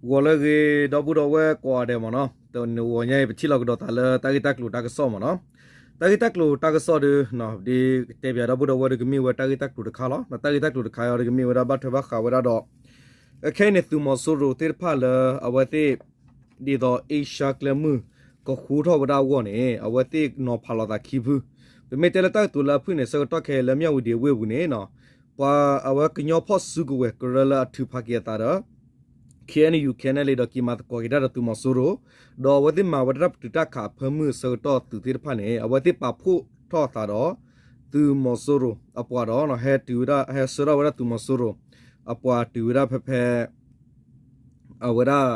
ဂီၤလၢအဂ့ၤ ဒီပုၢ်ဒီဝဲၢ်ကိးဂၤဒဲးမ့ၢ်နီၤ, တနံၤအံၤညါအံၤ ပထံၣ်လိာ်ကဒီးသးလၢတၢ်ဂ့ၢ်တၢ်ကျိၤတၢ်ကစီၣ်မ့ၢ်နီၤ. တၢ်ဂ့ၢ်တၢ်ကျိၤတၢ်ကစီၣ်ဒီး ဒ်ကတဲပၠးဒီပုၢ်ဒီဝဲၢ်ဒီး ကမ့ၢ်ဝဲတၢ်ဂ့ၢ်တၢ်ကျိၤတခါလီၤ. တၢ်ဂ့ၢ်တၢ်ကျိၤတခါအံၤဒီး ကမ့ၢ်ဝဲဒၣ်ဘၣ်ထွဲဘၣ်ဃးဝဲဒၣ်ဒီး ခဲအံၤန့ၣ် သုးမီၤစိရိၤသ့ၣ်တဖၣ်လၢအဝဲသ့ၣ် ဒ်သိး Asia ကျဲမုၢ် ကဃူထီၣ်ဝဲဒၣ်အဂီၢ်န့ၣ် အဝဲသ့ၣ်နီၤဖးလိာ်သးခံဖု, ပမ့ၢ်တဲလၢတၢ်ကတိၤလၢအဖုၣ်န့ၣ် ဆၢကတီၢ်ခဲအံၤလၢမၠၣ်ဝံၤဒံးအဝ့ၢ်ပူၤန့ၣ် ပှၤအဝဲကညီဖီၣ်စုကဝဲၤကရၢလၢအထုးဖးက့ၤအသးဒီး KNU KNLA ဒီးက့ၤမၤသကိးက့ၤတၢ်ဒီးသုးမီၤစိရိၤ, ဒီးအဝဲသ့ၣ်မၤဝဲဒၣ်တၢ်ပတုာ်တၢ်ခးအဖၢမုၢ်အဆၢကတီၢ်သုးသ့ၣ်တဖၣ်န့ၣ် အဝဲသ့ၣ်ပာ်ဖှိၣ်ထီၣ်အသးဒီး သုးမီၤစိရိၤအပှၤဒီး ဟဲတုၤဝဲဒၣ် ဟဲဆှၢထီၣ်ဝဲဒၣ်သုးမီၤစိရိၤအပှၤတုၤဝဲဒၣ်ဖဲဖဲ အဝဲဒၣ်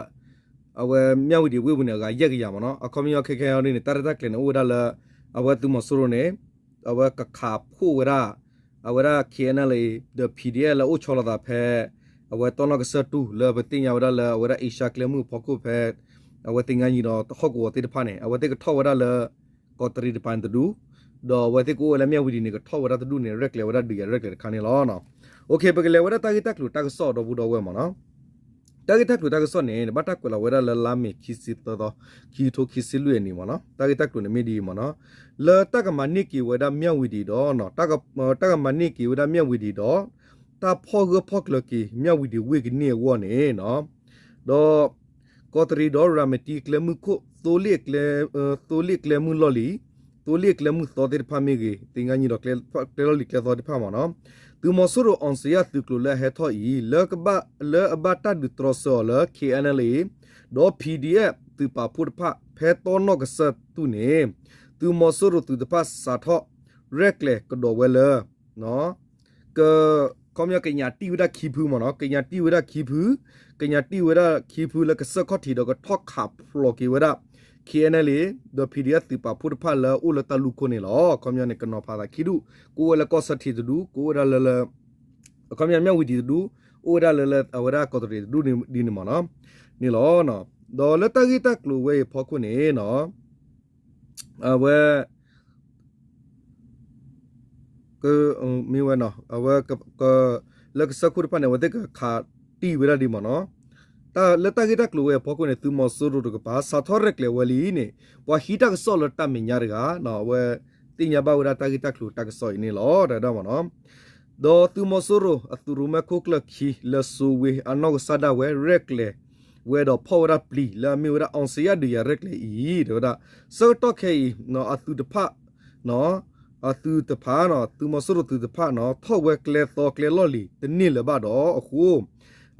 အဝဲမၠၣ်ဝံၤဒံးအဝ့ၢ်ပူၤန့ၣ် အဂၤယဲၢ်ကယၤမ့ၢ်နီၤ. အခီပညီခဲခဲအံၤန့ၣ် တၢ်ရဲၣ်တၢ်ကျဲၤန့ၣ် အိၣ်ဝဲဒၣ်လၢ အဝဲသုးမီၤစိရိၤန့ၣ် အဝဲကခးဖှိၣ်ဝဲဒၣ် အဝဲဒၣ် KNLA ဒီး PDF လၢအိၣ်ဆီလီၤသးဖဲ အဝဲတီနီၢ်ကစၢၢ်တူၢ်လၢပသ့ၣ်ညါဝဲဒၣ်လၢအဝဲဒၣ် Asia ကျဲမုၢ်အဖီခိၣ်ဖဲ အဝဲသ့ၣ်ညါယံၤဒီးဟီၣ်ကဝီၤသ့ၣ်တဖၣ်န့ၣ် အဝဲသ့ၣ်ကထီၣ်ဝဲဒၣ်လၢ ကီးတရံးတပၤန့ၣ်တဒူၣ်, ဒီးအဝဲသ့ၣ်ကအိၣ်ဝဲလၢမၠၣ်ဝံၤဒံးန့ၣ် ကထီၣ်ဝဲဒၣ်တဒူၣ်န့ၣ် ရဲၣ်ကျဲၤဝဲဒၣ်ဒုးယၤရဲၣ်ကျဲၤတခါန့ၣ်လီၤ. ပကလဲၤဝဲဒၣ်တၢ်ဂ့ၢ်တၢ်ကျိၤတၢ်ကစီၣ်ဒီပုၢ်ဒီဝဲၢ်မ့ၢ်နီၤ. တၢ်ဂ့ၢ်တၢ်ကျိၤတၢ်ကစီၣ်န့ၣ် ဘၣ်တၢ်ကွဲးလီၤဝဲဒၣ်လၢလါမ့ၤခံဆံသၢသီ ခံကထိခံဆံလွံၢ်အနံၣ်မ့ၢ်နီၤ. တၢ်ဂ့ၢ်တၢ်ကျိၤန့ၣ်မ့ၢ်ဒ်အံၤမ့ၢ်နီၤ, လၢတၢ်ကမၤန့ၢ်က့ၤဝဲဒၣ်မၠၣ်ဝံၤဒံးဒီး တၢ်ကမၤန့ၢ်က့ၤဝဲဒၣ်မၠၣ်ဝံၤဒံးဒီး တၢ်ဖီၣ်ဂၢၢ်ဖီၣ်ကျၢၤက့ၤမၠၣ်ဝံၤဒံးဝ့ၢ်ကန့ၢ်အဂီၢ်န့ၣ် ဒီး ကီးတရံးဒီးရၤမတံကျဲမုၢ်ခိၣ် သိလ့ၣ်ကျဲမုၢ်လီၢ်လံၤ, သိလ့ၣ်ကျဲမုၢ်သီသ့ၣ်တဖၣ်မ့ၢ်ဂ့ၤ, သ့ၣ်ညါယံၤဒီး ကျဲလီၢ်လံၤကျဲသီသ့ၣ်တဖၣ်မ့ၢ်နီၤ, သုးမီၤစိရိၤ အောင်ဇေယျ သုးကျိၤလၢအဟဲထီၣ်အံၤ လၢအဘၣ်တၢ်ဒုးတြီဆၢအီၤလၢ KNLA ဒီး PDF သုးပာ်ဖှိၣ်တဖၣ် ဖဲတီနီၢ်ကစၢၢ်တူၢ်န့ၣ် သုးမီၤစိရိၤသုးတဖၣ်စးထီၣ်ရဲၣ်ကျဲၤကဒီးဝဲလၢ က ခီပညီကညးတံၢ်ဝဲဒၣ်ခံဖုမ့ၢ်နီၤ, ကညးတံၢ်ဝဲဒၣ်ခံဖု, ကညးတံၢ်ဝဲဒၣ်ခံဖုလၢကစၢၢ်ခီၣ်ထံးဒီးကထီၣ်ခးဖျိးက့ၤဝဲဒၣ် KNLA ဒီး PDF သုးပာ်ဖှိၣ်တဖၣ်လၢအအိၣ်လၢတၢ်လူၢ်ခိၣ်န့ၣ်လီၤ. ခီပညီန့ၣ် ကနီၤဖးသးခံဒူၣ်, ကအိၣ်ဝဲလၢကီၢ်စၢၢ်ထံးတဒူၣ်, ကအိၣ်ဝဲဒၣ်လၢလၢ ခီပညီမၠၣ်ဝံၤဒံးတဒူၣ်, အိၣ်ဝဲဒၣ်လၢလၢအဝဲဒၣ်ကီးတရံးတဒူၣ်ဒ်န့ၣ်မ့ၢ်နီၤ, န့ၣ်လီၤ. ဒီးလၢတၢ်ဂ့ၢ်တၢ်ကျိၤဝဲအံၤအဖီခိၣ်န့ၣ် အဝဲ မ့ၢ်ဝဲနီၤ, အဝဲ လၢကစၢၢ်ခိၣ်တဖၣ်န့ၣ် အဝဲသ့ၣ်ကခးတံၢ်ဝဲဒၣ်ဒ်မ့ၢ်နီၤ, လၢတၢ်ဂ့ၢ်တၢ်ကျိၤဝဲအဖီခိၣ်န့ၣ် သုးမီၤစိရိၤတကပၤ စးထီၣ်ရဲၣ်ကျဲၤဝဲလံန့ၣ် ပှၤဟံးတၢ်ကစီၣ်လၢတၢ်မဲာ်ညါတဂၤ အဝဲသ့ၣ်ညါဘၣ်ဝဲဒၣ်တၢ်ဂ့ၢ်တၢ်ကျိၤတၢ်ကစီၣ်အံၤန့ၣ်လီၤ တၢ်ဝဲဒၣ်မ့ၢ်နီၤ. ဒီးသုးမီၤစိရိၤအသုးရိၣ်မဲခိၣ်ကျၢၢ်ခံ လၢစိဝ့အနီၢ်ကစၢ်ဒၣ်ဝဲ ရဲၣ်ကျဲၤဝဲဒီးဖီၣ်ဝဲဒၣ်ပျံၤလၢအမ့ၢ်ဝဲဒၣ် အောင်ဇေယျ ဒုးယၤရဲၣ်ကျဲၤအံၤ တၢ်ဝဲဒၣ် ဆၢကတီၢ်ခဲအံၤ အသုးတဖၣ် အသုးတဖၣ် သုးမီၤစိရိၤသုးတဖၣ်နီၤ ထီၣ်ဝဲကျဲသီကျဲလီၢ်လံၤတန့ၢ်လၢၤဘၣ်ဒီးအဃိ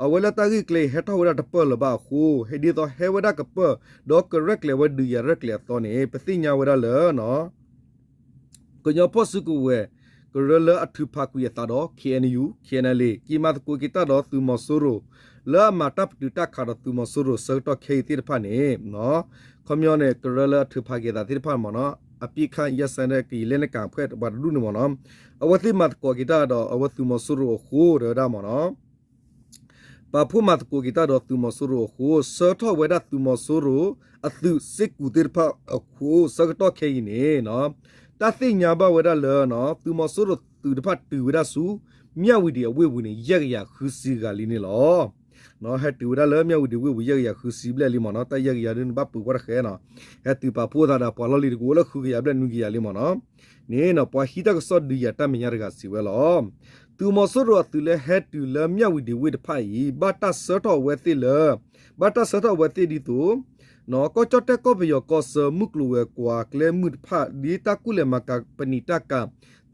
အဝဲလၢတၢ်ဂ့ၢ်ကျဲအံၤဟဲထီၣ်ဝဲဒၣ်တပၢၢ်လၢၤဘၣ်အဃိ ဟဲဒ်သိးဟဲဝဲဒၣ်ကပၢၢ် ဒီးကရဲၣ်ကျဲၤဝဲဒုးယၤရဲၣ်ကျဲၤအသီန့ၣ် ပသ့ၣ်ညါဝဲဒၣ်လၢ ကညီဖီၣ်စုကဝဲၤ ကရၢလၢအထုးဖးကွံာ်အသးဒီး KNU KNLA က့ၤမၤသကိးက့ၤတၢ်ဒီးသုးမီၤစိရိၤ လၢအမၤတၢ်ပတုာ်တၢ်ခးဒီးသုးမီၤစိရိၤဆၢကတီၢ်ခဲအံၤသ့ၣ်တဖၣ်န့ၣ် ခီပညီန့ၣ် ကရၢလၢအထုးဖးက့ၤအသးသ့ၣ်တဖၣ်မ့ၢ်နီၤ အပစ်ခတ်ရပ်စဲတဲ့ ကရင်လက်နက်ကိုင်အဖွဲ့ ပှၤတဒူၣ်န့ၣ်မ့ၢ်နီၤ အဝဲသ့ၣ်မၤသကိးက့ၤတၢ်ဒီးအဝဲသုးမီၤစိရိၤအဃိ တဝဲဒၣ်မ့ၢ်နီၤ ပာ်ဖှိၣ်မၤသကိးက့ၤတၢ်ဒီးသုးမီၤစိရိၤအဃိ ဆှၢထီၣ်ဝဲဒၣ်သုးမီၤစိရိၤအသုးစ့ၢ်ကီးသ့ၣ်တဖၣ်အဃိ ဆၢကတီၢ်ခဲအံၤန့ၣ် တၢ်သ့ၣ်ညါဘၣ်ဝဲဒၣ်လၢ သုးမီၤစိရိၤသုးတဖၣ်တုၤဝဲဒၣ်ဆူ မၠၣ်ဝံၤဒံးအဝ့ၢ်ပူၤန့ၣ် ယဲၢ်ကယၤဃုဆံဂၤလံန့ၣ်လီၤ. ဟဲတုၤဝဲဒၣ်လၢမၠၣ်ဝံၤဒံးဝ့ၢ်ပူၤ ယဲၢ်ကယၤဃုဆံဘျဲၣ်လံမ့ၢ်နီၤ တၢ်ယဲၢ်ကယၤဒ်န့ၣ်ဘၣ်ပှ့ၤဝဲတဃဲနီၤ ဟဲတုၤပာ်ဖှိၣ်သးဒီးပှၤလီၢ်လံၤတကအိၣ်လၢဃုကယၤဘျဲၣ်နွံကယၤလံမ့ၢ်နီၤ န့ၣ်နီၤ ပှၤဟံးတၢ်ကစီၣ်ဒုးယၤတၢ်မဲာ်ညါတဂၤစံးဝဲလီၤ. သုးမီၤစိရိၤအသုးလၢဟဲတုၤလၢမၠၣ်ဝံၤဒံးဝ့ၢ်တဖၣ်အံၤ ဘၣ်တၢ်ဆှၢထီၣ်ဝဲသ့ၣ်လၢ ဘၣ်တၢ်ဆှၢထီၣ်ဝဲသ့ၣ်ဒ်သိး ကီၢ်ကၠီၣ်တဲၣ်ကီၢ်ပယီၤကီၢ်ဆၢမုၢ်ကျိၤဝဲၤကွာ်ကျဲမုၢ်တဖၣ် ဒ်တၢ်ကူၣ်လဲၤမၤကၤပနံာ်တၢ်ကၤ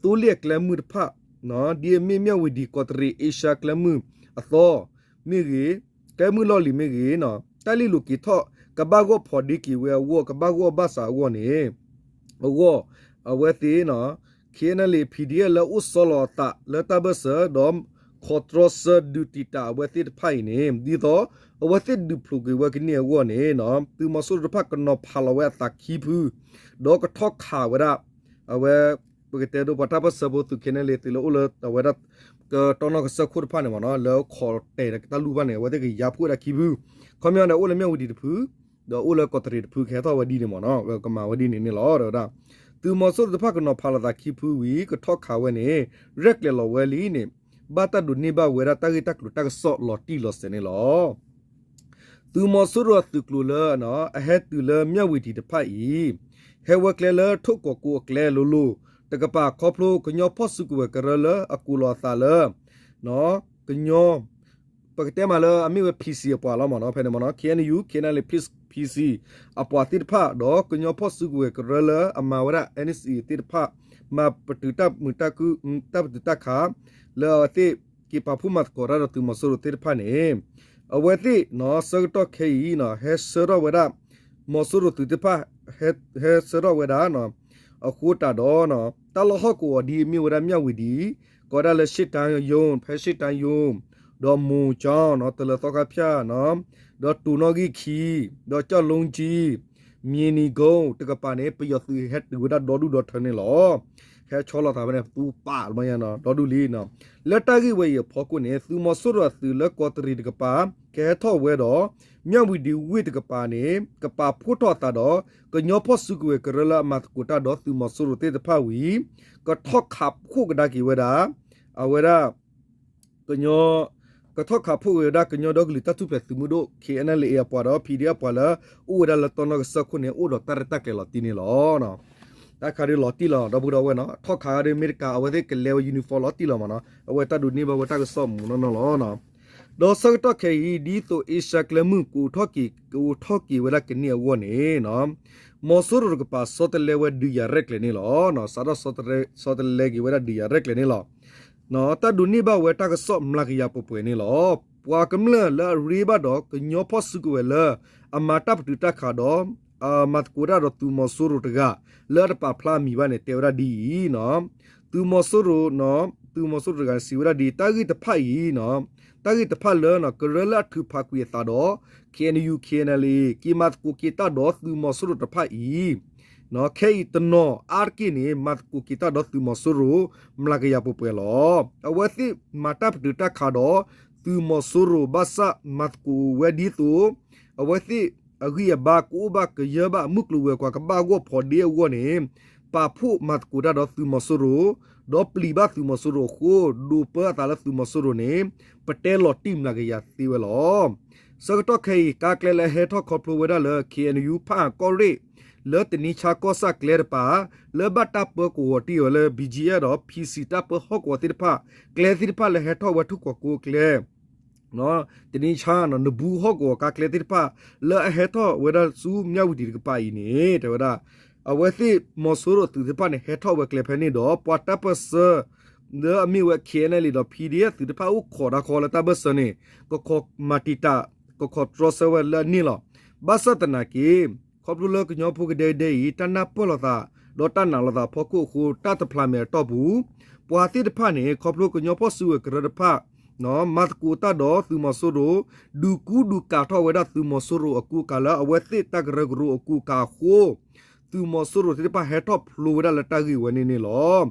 သိလ့ၣ်အကျဲမုၢ်တဖၣ် ဒ်အမ့ၢ်မၠၣ်ဝံၤဒံးကီးတရံး အ့ရှါကျဲမုၢ်အသီ မ့ၢ်ဂ့ၤ ကျဲမုၢ်လီၢ်လံၤမ့ၢ်ဂ့ၤ တၢ်လ့ၣ်လိၤက့ၤထီၣ် ကဘၣ်ဂီၢ်ဖိးဒ့က့ၤဝဲအဂီၢ် ကဘၣ်ဂီၢ်ဘၣ်ဆးအဂီၢ်န့ၣ် အဂီၢ် အဝဲသ့ၣ် ခ့နလ့ ဖံးဒံအဲၣ် လၢအိၣ်ဆီလီၤအသးလၢတၢ်ဘၢၣ်စၢၤ ဒီးခိးတြီဆၢဒုးတံာ်တာ်အဝဲသ့ၣ်တဖၣ်အံၤန့ၣ် ဒ်သိး အဝဲသ့ၣ်ဒုးဖျိးက့ၤဝဲကန့ၢ်အဂီၢ်န့ၣ် သုးမီၤစိရိၤတဖၣ်ကနီၤဖးလီၤဝဲအသးခံဖု ဒီးကထီၣ်ခးဝဲဒၣ် အဝဲ ပကတဲဒိပှၤတၢ်ပၢၢ်ဆၢဖိသုး ခ့နလ့ သုးလၢအိၣ်လၢအဝဲဒၣ် ကတီနီၢ်ကစၢၢ်ခိၣ်တဖၣ်န့ၣ်မ့ၢ်နီၤ လၢခိးတဲာ်ဒီးတၢ်လူၢ်ဘၣ်န့ၣ် အဝဲသ့ၣ်ကယါဖှိၣ်ဝဲဒၣ်ခံဖု ခီပညီန့ၣ် အိၣ်လၢမၠၣ်ဝံၤဒံးတဖု ဒီးအိၣ်လၢကီးတရံးတဖု ကဟဲထီၣ်ဝဲဒ်န့ၣ်မ့ၢ်နီၤ ကမၤဝဲဒ်န့ၣ်န့ၣ်လီၤ တဝဲဒၣ် သုးမီၤစိရိၤတဖၣ်ကနီၤဖးလီၤသးခံဖုဝံၤ ကထီၣ်ခးဝဲန့ၣ် ရဲၣ်ကျဲၤလီၤဝဲလံန့ၣ် ဘၣ်တၢ်ဒိးန့ၢ်ဘၣ်ဝဲဒၣ်တၢ်ဂ့ၢ်တၢ်ကျိၤတၢ်ကစီၣ်လီၤတံၢ်လီၤဆဲးန့ၣ်လီၤ. သုးမီၤစိရိၤအသုးကျိၤလၢ အဟဲတုၤလၢမၠၣ်ဝံၤဒံးတဖၣ်အံၤ ဟဲဝဲကျဲလၢထိၣ်ကီၢ်ကိအကျဲလိၤလိၤတကပၤ ခီဖျိကညီဖီၣ်စုကဝဲၤကရၢလၢအကူၣ်လီၤအသးလၢ ကညီ ပကတဲမးလၢအမ့ၢ်ဝဲ PC အပှၤလီၤမ့ၢ်နီၤ ဖဲန့ၣ်မ့ၢ်နီၤ KNU KNLA PC အပှၤသ့ၣ်တဖၣ် ဒီးကညီဖီၣ်စုကဝဲၤကရၢလၢအမၤဝဲဒၣ် NCA သ့ၣ်တဖၣ် မၤပတုာ်တၢ်မုာ်တၢ်ခု တၢ်ပတုာ်တၢ်ခး လၢအဝဲသ့ၣ်က့ၤပာ်ဖှိၣ်မၤသကိးတၢ်ဒီးသုးမီၤစိရိၤသ့ၣ်တဖၣ်န့ၣ် အဝဲသ့ၣ်နီၤ ဆၢကတီၢ်ခဲအံၤနီၤ ဟဲဆှၢထီၣ်ဝဲဒၣ် မီၤစိရိၤသုးသ့ၣ်တဖၣ် ဟဲဆှၢထီၣ်ဝဲဒၣ် အဃိတးဒီး တၢ်လီၢ်ဟီၣ်ကဝီၤဒ်အမ့ၢ်ဝဲဒၣ်မၠၣ်ဝံၤဒံး ကီးဒၣ်လၢရှ့ၣ်တၢ်ယိ ဖဲရှ့ၣ်တၢ်ယိ ဒီးမိၤကၠီနီၤ တလၢၤသီခါဖၠၣ်နီၤ ဒီးတိၤနီၣ်ဂံၢ်ခံ ဒီးကၠီၣ်လူကၠံ မံၤနံၤကိ တကပၤန့ၣ် ပယီၤသုးဟဲတုၤဝဲဒၣ်ဒီဒူၣ်ဒီထၢန့ၣ်လီၤ. ဟဲဆီလီၤသးဖဲန့ၣ် ပသူပာ်လီၤမးညါနီၤ ဒီဒူၣ်လံနီၤ လၢတၢ်ဂ့ၢ်ဝဲအံၤအဖီခိၣ်န့ၣ် သုးမီၤစိရိၤအသုးလၢကီးတရံးတကပၤ ကဟဲထီၣ်ဝဲဒီး မၠၣ်ဝံၤဒံးဝ့ၢ်တကပၤန့ၣ် ကပာ်ဖှိၣ်ထီၣ်အသးဒီး ကညီဖီၣ်စုကဝဲၤကရၢလၢအမၤသကိးတၢ်ဒီးသုးမီၤစိရိၤသ့ၣ်တဖၣ်ဝံၤ ကထီၣ်ခးဖှိၣ်ကဒါက့ၤဝဲဒၣ် အဝဲဒၣ် ကညီ ကထီၣ်ခးဖှိၣ်က့ၤဝဲဒၣ်ကညီဒီကလုာ်တၢ်ထူၣ်ဖျဲးသုးမုၢ်ဒိၣ် KNLA အပှၤဒီး PDF အပှၤလၢ အိၣ်ဝဲဒၣ်လၢတီနီၣ်ကစၢၢ်ခိၣ်န့ၣ် အိၣ်ဒီးတၢ်ရဲၣ်တၢ်ကျဲၤလီၤတံၢ်န့ၣ်လီၤ. တၢ်ခးဒုးလီၤတံၢ်လီၤ ဒီပုၢ်ဒီဝဲၢ်နီၤ ထီၣ်ခးဒုးမ့ၢ်တကး အဝဲသ့ၣ်ကလဲၤဝဲ uniform လီၤတံၢ်လီၤမးနီၤ အဝဲတၢ်ဒုးန့ၢ်ဘၣ်ဝဲတၢ်ကစီၣ်မူးနီၢ်နီၢ်လီၤ. ဒီးဆၢကတီၢ်ခဲအံၤ ဒ်သိးအ့ရှါကျဲမုၢ်ကအိးထီၣ်က့ၤ ကအိးထီၣ်က့ၤဝဲဒၣ်ကန့ၢ်အဂီၢ်န့ၣ် မီၤစိရိၤတကပၤ ဆီတလဲဝဲဒုးယၤရဲၣ်ကျဲၤန့ၣ်လီၤ. စးထီၣ်ဆီတလဲက့ၤဝဲဒၣ်ဒုးယၤရဲၣ်ကျဲၤန့ၣ်လီၤ. တၢ်ဒုးန့ၢ်ဘၣ်ဝဲတၢ်ကစီၣ်မျးကယၤပှဲၤပှဲၤန့ၣ်လီၤ. ပှၤကမျၢၢ်လၢအရ့ဘၣ်ဒီးကညီဖီၣ်စုကဝဲၤလၢ အမၤတၢ်ပတုာ်တၢ်ခးဒီး မၤသကိးတၢ်ဒီးသုးမီၤစိရိၤတဂၤ လၢအတပာ်ဖျါအမံၤဘၣ်န့ၣ် တဲဝဲဒၣ်ဒ်အံၤနီၤ, သုးမီၤစိရိၤ, သုးမီၤစိရိၤတဂၤစံးဝဲဒၣ်ဒ်အံၤ တၢ်ဂ့ၢ်တဖၣ်အံၤ, တၢ်ဂ့ၢ်တဖၣ်လၢ ကရၢလၢအထုးဖးကွံာ်အသးဒီး KNU KNLA က့ၤမၤသကိးက့ၤတၢ်ဒီးသုးမီၤစိရိၤတဖၣ်အံၤ ခဲအံၤတနီၤအါတက့ၢ်န့ၣ် မၤသကိးက့ၤတၢ်ဒီးသုးမီၤစိရိၤ မျးကယၤပှဲၤပှဲၤလီၤ. အဝဲသ့ၣ်မၤတၢ်ပတုာ်တၢ်ခးဒီးသုးမီၤစိရိၤဘၣ်ဆၣ် မၤသကိးဝဲဒ်သိး အဝဲသ့ၣ်အဂံၢ်အဘါကအိၣ်ဘၣ်ကယၢဘၣ် မုၢ်ကျိၤဝဲၤကွာ်ကဘၣ်ဂီၢ်ဖီဒ့အဂီၢ်န့ၣ် ပာ်ဖှိၣ်မၤသကိးတၢ်ဒီးသုးမီၤစိရိၤ ဒီးပျံၤဘၣ်သုးမီၤစိရိၤအဃိ ဒိးပၢအသးလၢသုးမီၤစိရိၤန့ၣ် ပတဲလီၤတံၢ်မျးကယၤသ့ဝဲလီၤ. ဆၢကတီၢ်ခဲအံၤ ကါကျဲလၢအဟဲထီၣ်ခီဖျိဝဲဒၣ်လၢ KNU ဖၣ်အၣ်ကီၢ်ရ့ၣ် လၢတနံၤဆါကီၢ်ဆၣ်ကျဲတပၤ လၢဘၣ်တၢ်ပၢကဝီၤတံၢ်အီၤလၢ ဘီၣ်ကၠံၣ်အဲၣ် ဒီး ဖံၣ်စံၣ် တၢ်ပၢဟီၣ်ကဝီၤသ့ၣ်တဖၣ် ကျဲသ့ၣ်တဖၣ်လၢဟဲထီၣ်ဝဲထိၣ်ကီးကိးကျဲ တနံၤဆါ နဘူးဟီၣ်ကဝီၤကါကျဲသ့ၣ်တဖၣ် လၢအဟဲထီၣ်ဝဲဒၣ်ဆူမၠၣ်ဝတံၣ်တကပၤအံၤန့ၣ် တဲဝဲဒၣ် အဝဲသ့ၣ်မီၤစိရိၤသုးသ့ၣ်တဖၣ်န့ၣ် ဟဲထီၣ်ဝဲကျဲဖဲန့ၣ်ဒီး ပှၤတၢ်ပၢၢ်ဆၢ လၢအမ့ၢ်ဝဲ KNLA ဒီး PDF သုးတဖၣ်အိၣ်ခိးတၢ်ခီလၢတၢ်ပၢၢ်ဆၢန့ၣ် ကခိးမၤတံာ်တာ် ကခိးတြီဆၢဝဲလၢအန့ၣ်လီၤ. ဘၣ်ဆၣ်သနာ်က့ ခီဖျိလၢကညီဖိကဒဲကဒဲအံၤ တၢ်နၢ်ပၢၢ်လိာ်သး ဒီးတၢ်နာ်လိာ်သးအဖီခိၣ်အဃိ တၢ်တဖျးမဲာ်အတီၢ်ပူၤ ပှၤသ့ၣ်တဖၣ်န့ၣ် ခီဖျိကညီဖီၣ်စုကဝဲၤကရၢတဖၣ် မၤသကိးတၢ်ဒီးသုးမီၤစိရိၤ ဒုးကူဒုးကၤထီၣ်ဝဲဒၣ်သုးမီၤစိရိၤအကူအကၤလၢအဝဲသ့ၣ်တၢ်ကရၢကရိအကူအကၤအဃိ သုးမီၤစိရိၤသ့ၣ်တဖၣ်ဟဲထီၣ်ဖျိဝဲဒၣ်လၢတၢ်ဂ့ၢ်ဝဲန့ၣ်န့ၣ်လီၤ.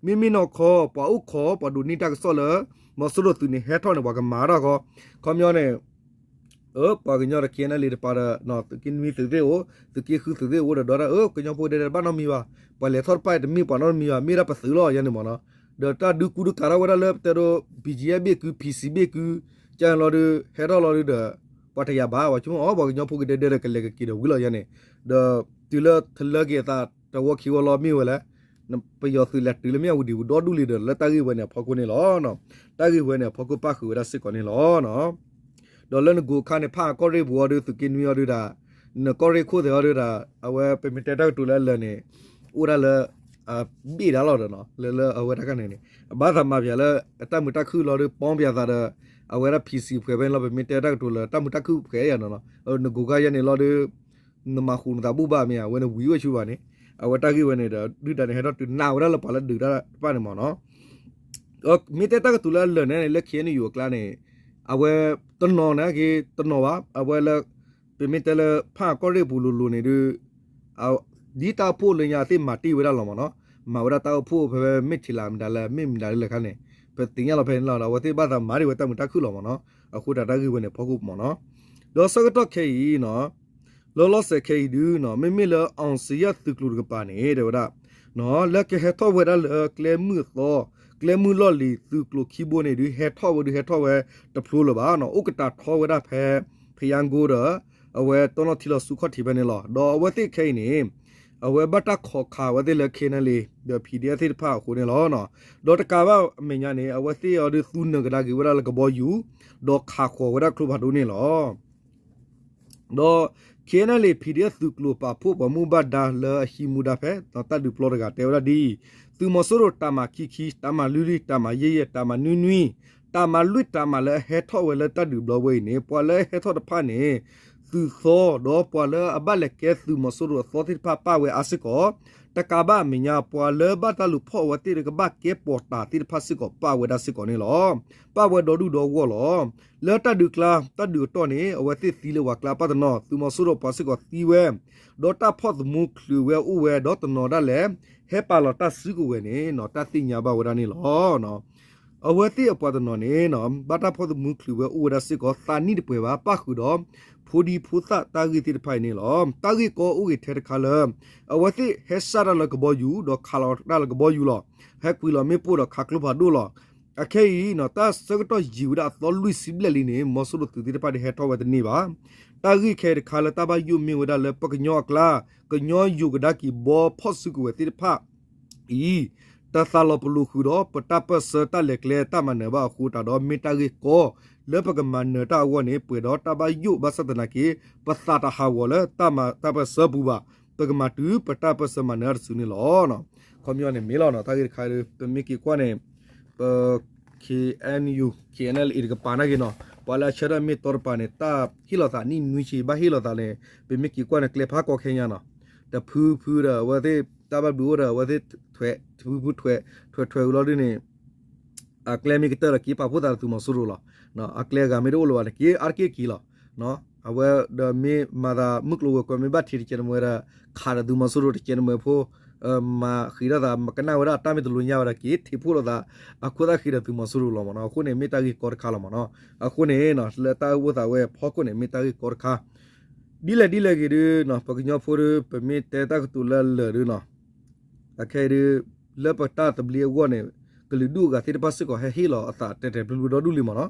မ့မ့ၢ်နီၢ်ခီ ပှၤအိၣ်ခိး ပှၤဒိးန့ၢ်တၢ်ကစီၣ်လၢ မီၤစိရိၤသုးန့ၣ်ဟဲထီၣ်န့ၣ် ပှၤကမၤတၢ်ခီ ခီပညီန့ၣ် ပှၤကညီဒီး KNLA တပၤဒီး သုးက့နွံသုးသ့ၣ်အိၣ် သုးက့ဃုသုးသ့ၣ်အိၣ်ဒီး ဒီးဒၣ် ကညီဖိကဒဲကဒဲတဘၣ်နီတမံၤဘၣ် ပှၤလဲၤထီၣ်တဖၣ်တမ့ၢ်ပှၤနီတမံၤဘၣ် မ့ၢ်ဒၣ်ပသုးလီၤယဲန့ၣ်မ့ၢ်နီၤ ဒီးတၢ်ဒုးကူဒုးကၤထီၣ်ဝဲဒၣ်လၢပတဲဒိ ဘီၣ်ကၠံၣ်အဲၣ် ဘ့ၣ်ကု ဖံၣ်စံၣ် ဘ့ၣ်ကု ကၢလီၤဒုး ဟဲထီၣ်လီၤဒုးဒီး ပှၤတယာ်ဘၣ် ပှၤဆိကမိၣ်အီၤ ပှၤကညီဖိကဒဲကဒဲဒီးကလဲၤကက့ၤဒီးဝံၤလီၤယဲန့ၣ် ဒီးတုၤလၢထလၢက့ၤအသး တဝီခံဝီလီၤမ့ၢ်ဝဲလဲၣ် ပယီၤသုးလဲၤတုၤလၢမ့ၢ်ဝံၤဒံးဝံၤဒီဒူၣ်လံဒီး လၢတၢ်ဂ့ၢ်ဝဲန့ၣ်အဖီခိၣ်န့ၣ်လီၤ. တၢ်ဂ့ၢ်ဝဲန့ၣ်အဖီခိၣ်ပၣ်ဃုာ်ဝဲဒၣ်စ့ၢ်ကီးန့ၣ်လီၤ. ဒီးလၢနကိးခါန့ၣ် ဖၣ်အၣ်ကီၢ်ရ့ၣ်ပူၤအီၤဒုး သုးက့နွံအီၤဒုးဒၣ် နကီၢ်ရ့ၣ်ခိၣ်သ့ၣ်အီၤဒုးဒၣ် အဝဲပမ့ၢ်တဲတၢ်ကတိၤလၢအလၢာ်န့ၣ် အိၣ်ဒၣ်လၢ ဘ့ၣ်ဒၣ်လီၤဒီးနီၤ လၢလၢအဝဲတၢ်ခါန့ၣ်န့ၣ် အဘၣ်သးမၤပၠးလၢ တၢ်မုာ်တၢ်ခုၣ်လီၤဒုး ပီပၠးသးဒီး အဝဲဒၣ် ဖံၣ်စံၣ် ဖှဲးဖဲန့ၣ်လီၤ ပမ့ၢ်တဲတၢ်ကတိၤလၢ တၢ်မုာ်တၢ်ခုၣ်ဖှဲးယၤနီၤ နကိးခါယဲန့ၣ်လီၤဒုး နမၤဃူနသးဘူၣ်ဘၣ်မ့ၢ်ဧါ အဝဲန့ၣ်ဝံၤအိၣ်ဆူဘၣ်န့ၣ် အဝဲတၢ်ဂ့ၢ်ဝဲန့ၣ်ဒီး ဒုၣ်ဒါန့ၣ်ဟဲထီၣ်တုၤနးဝဲဒၣ်လၢပှၤလၢဒုးတၢ်တဖၣ်န့ၣ်မ့ၢ်နီၤ မ့ၢ်တဲတၢ်ကတိၤလၢအလၢာ်န့ၣ် လၢ KNU အကျါန့ၣ် အဝဲတနီၤန့ၣ်က့ၤ တနီၤဘၣ် အဝဲလၢ ပမ့ၢ်တဲလၢဖၣ်အၣ်ကီၢ်ရ့ၣ်ပူၤလိၤလိၤန့ၣ်ဒုး ဒ်တၢ်အိၣ်ဖှိၣ်လၢညါသ့ၣ်မၤတ့ၢ်ဝဲဒၣ်လီၤမ့ၢ်နီၤ မၤဝဲဒၣ်တၢ်အိၣ်ဖှိၣ်ဖဲဖဲမ့ၢ်ထံလာ်မတၤလဲၣ် မ့ၢ်မတၤလဲၣ်ခါန့ၣ် ပသ့ၣ်ညါလီၤဖဲန့ၣ်လီၤဒီး အဝဲသ့ၣ်ဘၣ်သးမၤဒံးဝဲတၢ်မုာ်တၢ်ခုၣ်လီၤမ့ၢ်နီၤ အဃိတၢ်တၢ်ဂ့ၢ်ဝဲန့ၣ်ဖီခိၣ်မ့ၢ်နီၤ ဒီးဆၢကတီၢ်ခဲအံၤနီၤ လီၤလီၤဆဲးခဲအံၤဒုးနီၤ မ့မ့ၢ်လၢအောင်ဇေယျသုးကျိၤတကပၤန့ၣ် တဲဝဲဒၣ် လၢကဟဲထီၣ်ဝဲဒၣ်လၢကျဲမုၢ်အသီ ကျဲမုၢ်လီၢ်လံၤသုးကျိၤခံဘိန့ၣ်ဒုး ဟဲထီၣ်ဝဲဒုးဟဲထီၣ်ဝဲတဖျိလၢၤဘၣ်နီၤ အိၣ်ကတၢၢ်ထီဝဲဒၣ်ဖဲ ဖယါကိဒီး အဝဲတီနီၣ်ထံလီၤဆူခီၣ်ထံးဖဲန့ၣ်လီၤ. ဒီးအဝဲသ့ၣ်ခဲအံၤန့ၣ် အဝဲဘၣ်တၢ်ခိးခးဝဲသ့ၣ်လၢ KNLA ဒီး PDF သ့ၣ်တဖၣ်အဃိန့ၣ်လီၤ. ဒီးတကးဘၣ်အမဲာ်ညါန့ၣ် အဝဲသ့ၣ်အီၤဒုးသူနၢၤကဒါက့ၤဝဲဒၣ်လၢကဘီယူၤ ဒီးခးဃီၤဝဲဒၣ်ကျိဖးဒိၣ်န့ၣ်လီၤ. ဒီး KNLA PDF သုးကျိၤပာ်ဖှိၣ်ပှၤမူဘၣ်ဒါလၢအဟံးမူဒါဖဲ ဒီးတၢ်ဒုးပျီတဂၤတဲဝဲဒၣ်ဒ်အံၤ, သုးမီၤစိရိၤတၢ်မၤခံခံ, တၢ်မၤလွံၢ်လွံၢ်, တၢ်မၤယဲၢ်ယဲၢ်, တၢ်မၤနွံနွံ, တၢ်မၤလွံၢ်တၢ်မၤလၢအဟဲထီၣ်ဝဲလၢတၢ်ဒုးဘျီဝဲအံၤန့ၣ် ပှၤလၢအဟဲထီၣ်တဖၣ်န့ၣ် သုးသီ ဒီးပှၤလၢအဘၣ်လဲၤကဲသုးမီၤစိရိၤအသီသ့ၣ်တဖၣ်ပၣ်ဝဲအါစ့ၢ်ကီး, တကးဘၣ်အမဲာ်ညါ ပှၤလၢဘၣ်တၢ်လူၤဖီၣ်အဝဲသ့ၣ်တကဘၣ်ကဲပိာ်တာ်သ့ၣ်တဖၣ်စ့ၢ်ကီးပၣ်ဝဲဒၣ်စ့ၢ်ကီးန့ၣ်လီၤ. ပၣ်ဝဲဒီဒူၣ်ဒီဂီၢ်လီၤ. လၢတၢ်ဒုးကျါ တၢ်ဒုးအတီၢ်န့ၣ် အဝဲသ့ၣ်သံလၢပှၤကျါပၣ်တနီၤ, သုးမီၤစိရိၤပှၤစ့ၢ်ကီးသံဝဲ, ဒီးတၢ်ဖီၣ်သမူချုးဝဲအိၣ်ဝဲ, ဒီးတနီၤဒၣ်လဲာ် ဟဲပာ်လီၤတၢ်စုကဝဲၤန့ၣ် တၢ်သ့ၣ်ညါဘၣ်ဝဲဒၣ်န့ၣ်လီၤ. အဝဲသ့ၣ်အပှၤတနီၤန့ၣ် ဘၣ်တၢ်ဖီၣ်သမူချုးဝဲအိၣ်ဝဲဒၣ်စ့ၢ်ကီး သးနံၣ်တပှဲၤဘၣ် ပၣ်ဃုာ်ဒီး ဖိဒံဖိသၣ်တၢ်ဂ့ၢ်သ့ၣ်တဖၣ်အံၤန့ၣ်လီၤ. တၢ်ဂ့ၢ်ကီအိၣ်ဂ့ၤထဲတခါလၢ အဝဲသ့ၣ်ဟဲစၢ်တၢ်လၢကဘီယူၤ ဒီးခးလီၤတၢ်လၢကဘီယူၤလီၤ. ဟဲကွံာ်လီၤမ့ၣ်ပိၢ်ဒီးခးကျိဖးဒိၣ်လီၤ. အခဲအံၤ တၢ်ဆၢကတီၢ်ယံာ်ဝဲဒၣ်အသီလွံၢ်ဆံဘျဲၣ်လံန့ၣ် မီၤစိရိၤသုးသ့ၣ်တဖၣ်ဒ်ဟဲထီၣ်ဝဲတန့ၢ်ဘၣ်. တၢ်ဂ့ၢ်ခဲအံၤတခါလၢတၢ်ဘၣ်ယိၣ်မ့ၢ်ဝဲဒၣ်လၢပကညီအကျါ ကညီယိၤကဒါက့ၤဘီဖီၣ်စုကဝဲၤသ့ၣ်တဖၣ် အံၤ တသးလီၤပလိာ်ဃုာ်ဒီး ပတၢ်ပၢၢ်ဆၢတၢ်လဲၤကျဲတၢ်မၤနၢၤဘၣ်အဃိတးဒီး မ့ၢ်တၢ်ဂ့ၢ်ကီ လၢပကမၤနၢၤတၢ်အဂီၢ်န့ၣ် ပှဲၤဒီးတၢ်ဘၣ်ယိၣ်ဘၣ်ဆၣ်သနာ်က့ ပသးတဟးဂီၤလၢတၢ်မၤတၢ်ပၢၢ်ဆၢပူၤဘၣ်, ပကမၤတုၤပတၢ်ပၢၢ်ဆၢမၤနၢၤတစုန့ၣ်လီၤ. ခီပညီန့ၣ်မ့ၢ်လီၤနီၤ တၢ်ဂ့ၢ်တခါဒီး ပမ့ၢ်က့ၤကွၢ်န့ၣ် ပ KNU KNLA တကပၤနာ်က့နီၤ ပှၤလၢအဆၢထၢၣ်မ့ၢ်တီတပၤန့ၣ် တၢ်ဟ့ၣ်လီၤသးနံၣ်နွံဆံ ဘၣ်ဟ့ၣ်လီၤသးန့ၣ် ပမ့ၢ်က့ၤကွၢ်န့ၣ် ကျဲဖးကီခဲညါနီၤ တဖုဖုဒီး အဝဲသ့ၣ်တၢ်ဘၣ်ဘျုးအိၣ်ဒီး အဝဲသ့ၣ်ထွဲ တဖုဖုထွဲ ထွဲထွဲဝံၤလီၤဒ်န့ၣ် အကျဲမ့ၢ်ကတၢၢ်ဒီးက့ၤပာ်ဖှိၣ်သးဒီးသုးမီၤစိရိၤလီၤ. အကျဲအဂၤမ့ၢ်တအိၣ်လၢၤဘၣ်န့ၣ် က့ၤအါတက့ၢ်က့ၤလီၤ. အဝဲဒီးမ့ၢ်မၤသးမုၢ်ကျိၤဝဲၤကွာ်မ့ၢ်ဘၣ်ထံးတကဲးတမှဲဒီး ခးဒီးသုးမီၤစိရိၤတကဲးတမှဲဖိ မၤဃံးထီၣ်သး မၤကနၣ်ဝဲဒၣ်တၢ်မ့ၢ်တလိညါဝဲဒီး က့ၤထံးဖှိၣ်လိာ်သး အခိၣ်သၣ်ဃံးဒီးသုးမီၤစိရိၤလီၤမ့ၢ်နီၤ. အဃိန့ၣ် မ့ၢ်တၢ်ဂ့ၢ်ကီတခါလီၤမ့ၢ်နီၤ. အဃိန့ၣ် လၢတၢ်အိၣ်သးဝဲအဖီခိၣ်န့ၣ် မ့ၢ်တၢ်ဂ့ၢ်ကီတခါ ဒ်လဲၣ်ဒ်လဲၣ်ဂ့ၤဒီး ပှၤကညီဖိဒီး ပမ့ၢ်တဲတၢ်ကတိၤလၢအလၢာ်ဒီးနီၤ အခဲအံၤဒီး လၢပတၢ်သဘျ့အဂီၢ်န့ၣ် ကလုာ်ဒူၣ်အဂၤသ့ၣ်တဖၣ်စ့ၢ်ကီး ဟဲဟ့ၣ်လီၤအသးတဲာ်တဲာ်ဖျုးဖျုးဒီဒူၣ်လံမ့ၢ်နီၤ.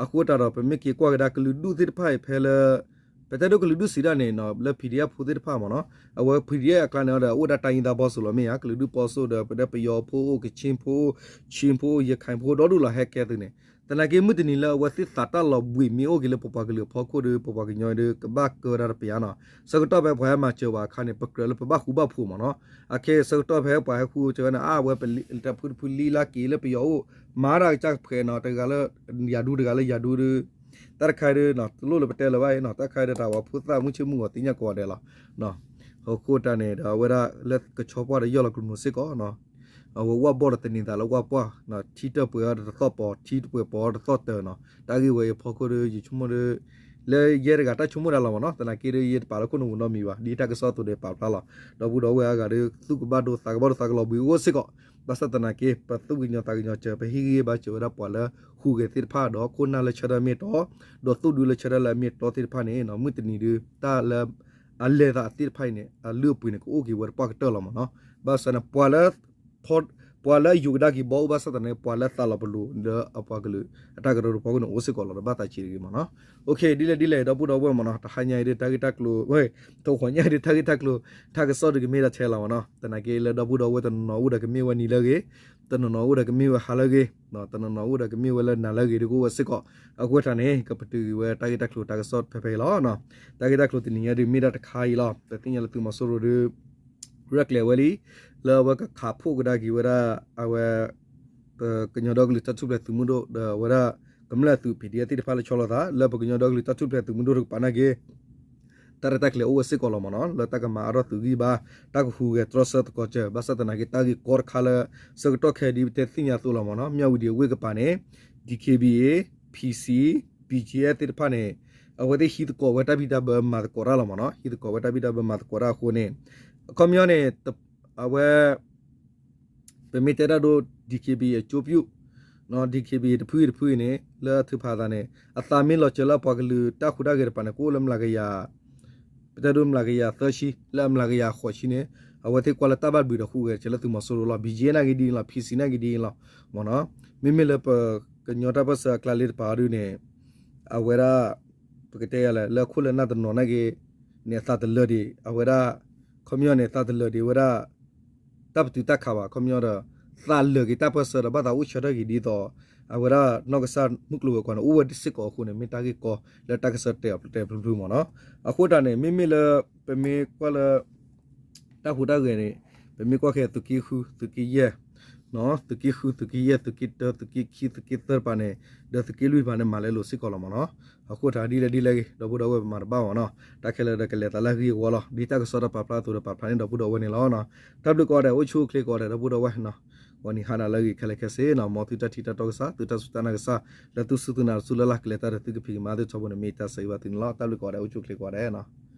အဃိသတးဒီး ပမ့ၢ်က့ၤကွၢ်ကဒါကလုာ်ဒူၣ်သ့ၣ်တဖၣ်အံၤဖဲလၢ ပတဲဒိကလုာ်ဒူၣ်စံးဒၣ်န့ၣ် လၢ PDF ဖိသ့ၣ်တဖၣ်မ့ၢ်နီၤ အဝဲ PDF အကျါန့ၣ်ဒီး အိၣ်ဒၣ်တၢ်ယံၤသးဘီစိၤလီၤမ့ၢ်ဧါ ကလုာ်ဒူၣ်ပီစိၤဒီး ပတဲပယီၤဖိအိၣ် ကချ့ၣ်ဖိအိၣ် ခၠ့ၣ်ဖိအိၣ် ရခၢၣ်ဖိဒီဒူၣ်လီၤ ဟဲကဲသုးန့ၣ် သနာ်က့မုၢ်တနံၤလၢအဝဲသ့ၣ်သးတၢ်လီၤဘှံးမ့ၢ်အိၣ်က့ၤလၢပပှၤကလုာ်အဖီခိၣ်ဒီး ပပှၤကညီဒီး ကဘၣ်ကၢဝဲဒၣ်တပျးနီၤ. ဆၢကတီၢ်ဖဲပှၤဟဲမၤစၢၤပှၤအခါန့ၣ် ပကြၢးလၢပဘၣ်ဃူဘၣ်ဖိးမ့ၢ်နီၤ. အခဲအံၤဆၢကတီၢ်ဖဲပှၤဟဲဃူစၢၤဝဲန့ၣ် အါ အဝဲတဖုတဖုလံလၢက့ၤလၢပယီၤအိၣ် မၤတၢ်ကစၢ်ကဖှဲးနီၤ တဂၤလၢယၤဒူတဂၤလၢယၤဒူဒီး တၢ်တခါဒီး တလိၣ်လၢပတဲလၢၤဘၣ်အံၤနီၤ တၢ်တခါဒီးတၢ်ဝဲဖိသၣ်မုၢ်ဆ့ၣ်မုၢ်ဂီၤသ့ၣ်ညါကိးဂၤဒဲးလီၤ. အဃိတၢ်န့ၣ်ဒီး အဝဲဒၣ်လၢကဆီပှၢ်ဒီးယီၢ်လီၤကရူၢ်နိစ့ၢ်ကီးနီၤ အဝဲဝၣ်ဘီၣ်ဒီးတန့ၤသးလၢဝၣ်ပှၢ် ထံတၢၢ်ပှဲၤအီၤဒီးတသီၣ်ပီၤ ထံတပှဲၤပီၤအီၤတသီၣ်တၢၢ်နီၤ. တၢ်ဂ့ၢ်ဝဲအံၤအဖီခိၣ်ဒီး ယဆိကမိၣ်ဒီး လၢယဲတဂၤတၢ်ဆိကမိၣ်ဒၣ်လီၤမ့ၢ်နီၤ. သနာ်က့ဒီး ယတပာ်လၢခိၣ်နူာ်ပူၤနီတမံၤဘၣ် ဒ်တၢ်ကစီၣ်အသိးဒီးပာ်ဖျါလီၤ. ဒီပုၢ်ဒီဝဲၢ်အါဂၤဒီး သူၣ်ကဘၣ်ဒိသးကဘၣ်ဒိသးကလီၤဘှံးအိၣ်စ့ၢ်ကီး ဘၣ်ဆၣ်သနာ်က့ ပသူၣ်ကညီၤသးကညီၤစၢၤ ပဟ့ၣ်ဂံၢ်ဘါစၢၤဝဲဒၣ်ပှၤလၢဟူးဂဲၤသ့ၣ်တဖၣ်ဒီး ခိၣ်နၢ်လၢဆၢထၢၣ်မ့ၢ်တီ ဒီးသိၣ်ဒူလၢဆၢထၢၣ်လၢအမ့ၢ်တီသ့ၣ်တဖၣ်န့ၣ် မုၢ်တနံၤဒီး တၢ်လၢ အလဲၤသးသ့ၣ်တဖၣ်အံၤန့ၣ် အလုၢ်အပှ့ၤန့ၣ် ကအိၣ်က့ၤဝဲတပှၢ်ကတၢၢ်လီၤမ့ၢ်နီၤ. ဘၣ်ဆၣ်န့ၣ် ပှၤလၢ ပှၤလၢအယိၤကဒါက့ၤဘီအိၣ်ဘၣ်ဆၣ်သနာ်က့ ပှၤလၢသးလီၤပလိာ်လၢအပှၤကလုာ်အတၢ်ကရၢကရိဖီခိၣ်န့ၣ် အိၣ်စ့ၢ်ကီးလီၤ ဒီးဘၣ်သးဆံးတဂ့ၤမ့ၢ်နီၤ. ဒ်လဲၣ်ဒ်လဲၣ် ဒီပုၢ်ဒီဝဲၢ်မ့ၢ်နီၤ တဟါညါအံၤဒီးတၢ်ဂ့ၢ်တၢ်ကျိၤ တဟါညါအံၤဒီးတၢ်ဂ့ၢ်တၢ်ကျိၤ တၢ်ကစီၣ်ဒီးကမ့ၢ်ဒၣ်ထဲလီၤမ့ၢ်နီၤ. သနာ်က့လၢဒီပုၢ်ဒီဝဲၢ်တနီၤနီၤအိၣ်ဒီးကမ့ၢ်ဝဲနံၤလၢအဂ့ၤ, တနီၤနီၤအိၣ်ဒီးကမ့ၢ်ဝဲဟါလၢအဂ့ၤ, တနီၤနီၤအိၣ်ဒီးကမ့ၢ်ဝဲလၢနၤလၢအဂ့ၤဒီးကအိၣ်ဝဲစ့ၢ်ကီး. အဃိသတးန့ၣ် ကပတုာ်က့ၤဝဲတၢ်ဂ့ၢ်တၢ်ကျိၤတၢ်ကစီၣ်ဖဲဖဲအံၤလီၤ. တၢ်ဂ့ၢ်တၢ်ကျိၤတနံၤညါဒုးမ့ၢ်ဒၣ်တခါအံၤလီၤ. ပသ့ၣ်ညါလၢသုးမီၤစိရိၤဒီး ရဲၣ်ကျဲၤဝဲလံ လၢအဝဲကခးဖှိၣ်ကဒါက့ၤဝဲဒၣ် အဝဲ ပကညီဒီကလုာ်တၢ်ထူၣ်ဖျဲးသုးမုၢ်ဒိၣ် ဒီးအဝဲဒၣ် ကမျၢၢ်သုး ပီၣ်ဒံၣ်အဲၣ်သ့ၣ်တဖၣ်လၢဆီလီၤသး လၢပကညီဒီကလုာ်တၢ်ထူၣ်ဖျဲးသုးမုၢ်ဒိၣ်တကပၤနာ်က့ တၢ်ရဲၣ်တၢ်ကျဲၤအိၣ်ဝဲစ့ၢ်ကီးလီၤမ့ၢ်နီၤ လၢတၢ်ကမၤအါထီၣ်သုးဂံၢ်ဘါ တၢ်ကဟူးဂဲၤတြီဆၢသကိးစၢၤ ဘၣ်ဆၣ်သနာ်က့တၢ်ဂ့ၢ်ကီတခါလၢ ဆၢကတီၢ်ခဲအံၤဒ်ပတဲသ့ၣ်ညါအသိးလီၤမ့ၢ်နီၤ မၠၣ်ဝတံၤအဝ့ၢ်ကပၤန့ၣ် DKBA, PC, BGF သ့ၣ်တဖၣ်န့ၣ် အဝဲသ့ၣ်ဟံးသကိးဝဲတၢ်ဘံၣ်တၢ်ဘၢမၤသကိးတၢ်လီၤမ့ၢ်နီၤ ဟံးသကိးဝဲတၢ်ဘံၣ်တၢ်ဘၢမၤသကိးတၢ်အဃိန့ၣ် အခီပညီန့ၣ် အဝဲ ပမ့ၢ်တဲတၢ်ဒိ DKBA အကျိၤပူၤ DKBA တဖုအံၤတဖုအံၤန့ၣ် လၢအထုးဖးအသးန့ၣ် အသးမ့ၢ်လီၤစၢၤလၢအပှၤကလုာ်တၢ်ဟူးတၢ်ဂဲၤတကပၤန့ၣ် ကအိၣ်လၢမျးကယၤ ပတဲဒိမျးကယၤသၢဆံ လၢအမျးကယၤဃိးဆံန့ၣ် အဝဲသ့ၣ်ကွၢ်လၢတၢ်ဘၣ်ဘျုးဒီးဟူးဂဲၤစၢၤလၢသုးမီၤစိရိၤလီၤ BGF နာ်က့ဒ်အံၤလီၤ PC နာ်က့ဒ်အံၤလီၤ မ့မ့ၢ်လၢပကညီတၢ်ပၢၢ်ဆၢအကျါလၢတပၤအီၤဒုန့ၣ် အဝဲဒၣ် ပကတဲယၤလဲၣ် လၢအခိၣ်လၢနၢ်တနီၤနာ်က့ၤန့ၣ် အသးတလၢာ်ဒံး အဝဲဒၣ် ခီပညီန့ၣ် သးတလၢာ်ဒံးဝဲဒၣ် တၢ်ပတုာ်တၢ်ခးဘၣ် ခီပညီဒီး သးလၢာ်က့ၤတၢ်ပၢၢ်ဆၢဒီး ဘၣ်သးအိၣ်ဆၢထၢၣ်က့ၤဒ်သိး အဝဲဒၣ်နီၢ်ကစၢ်မုၢ်ကျိၤဝဲၤကွာ်န့ၣ် အိၣ်ဝဲဒၣ်စ့ၢ်ကီးအဃိန့ၣ် မ့ၢ်တၢ်ဂ့ၢ်ကီလၢတၢ်ကစီၣ်တဲအီၤတဲဖျုဖျုမ့ၢ်နီၤ. အဃိတၢ်န့ၣ် မ့မ့ၢ်လၢ ပမ့ၢ်ကွၢ်လၢ တၢ်ဟူးတၢ်ဂဲၤန့ၣ် ပမ့ၢ်ကွၢ်ခဲ သုးက့ဃု သုးက့ယဲၢ် သုးက့ဃု သုးက့ယဲၢ် သုးက့တၢ သုးက့ခံ သုးက့သၢတပၤန့ၣ် ဒီးသုးက့လွံၢ်တပၤန့ၣ် မၤလဲလိာ်စ့ၢ်ကီးလီၤမ့ၢ်နီၤ. အဃိတၢ်ဒ်လဲၣ်ဒ်လဲၣ်ဂ့ၤ ဒီပုၢ်ဒီဝဲၢ်ပမၤတဘၣ်မ့ၢ်နီၤ. တၢ်ခဲလၢာ်ဒီးကလဲၤသးလၢအဂ့ၤအဝါလီၤ. ဒ်တၢ်ကစီၣ်တၢ်ပာ်ဖျါအသိးဒီးပာ်ဖျါန့ၢ်ဒီပုၢ်ဒီဝဲၢ်န့ၣ်လီၤ. တၢ်ဘျုးကိးဂၤဒဲး အိၣ်ဆူၣ်အိၣ်ချ့ကိးဂၤဒဲး ဒီပုၢ်ဒီဝဲၢ်နီၤ. ဂီၤနံၤဟါနၤလၢအဂ့ၤခဲလၢာ်ခဲဆ့နီၤ. မ်သုတၢ်ထံၣ်တၢ်တီကစၢ် သုတၢ်စူၢ်တၢ်နာ်ကစၢ် လၢသုစူၢ်သုနာ်တစူၢ်လၢ်လၢ် ကလဲၤတၢ်ဒီးသုကဖံးကမၤသ့ထီဘိန့ၣ် မ့ၢ်တၢ်ဆၢဂ့ၤဘၣ်သုန့ၣ်လီၤ. တၢ်ဘျုးကိးဂၤဒဲး အိၣ်ဆူၣ်အိၣ်ချ့ကိးဂၤဒဲးနီၤ.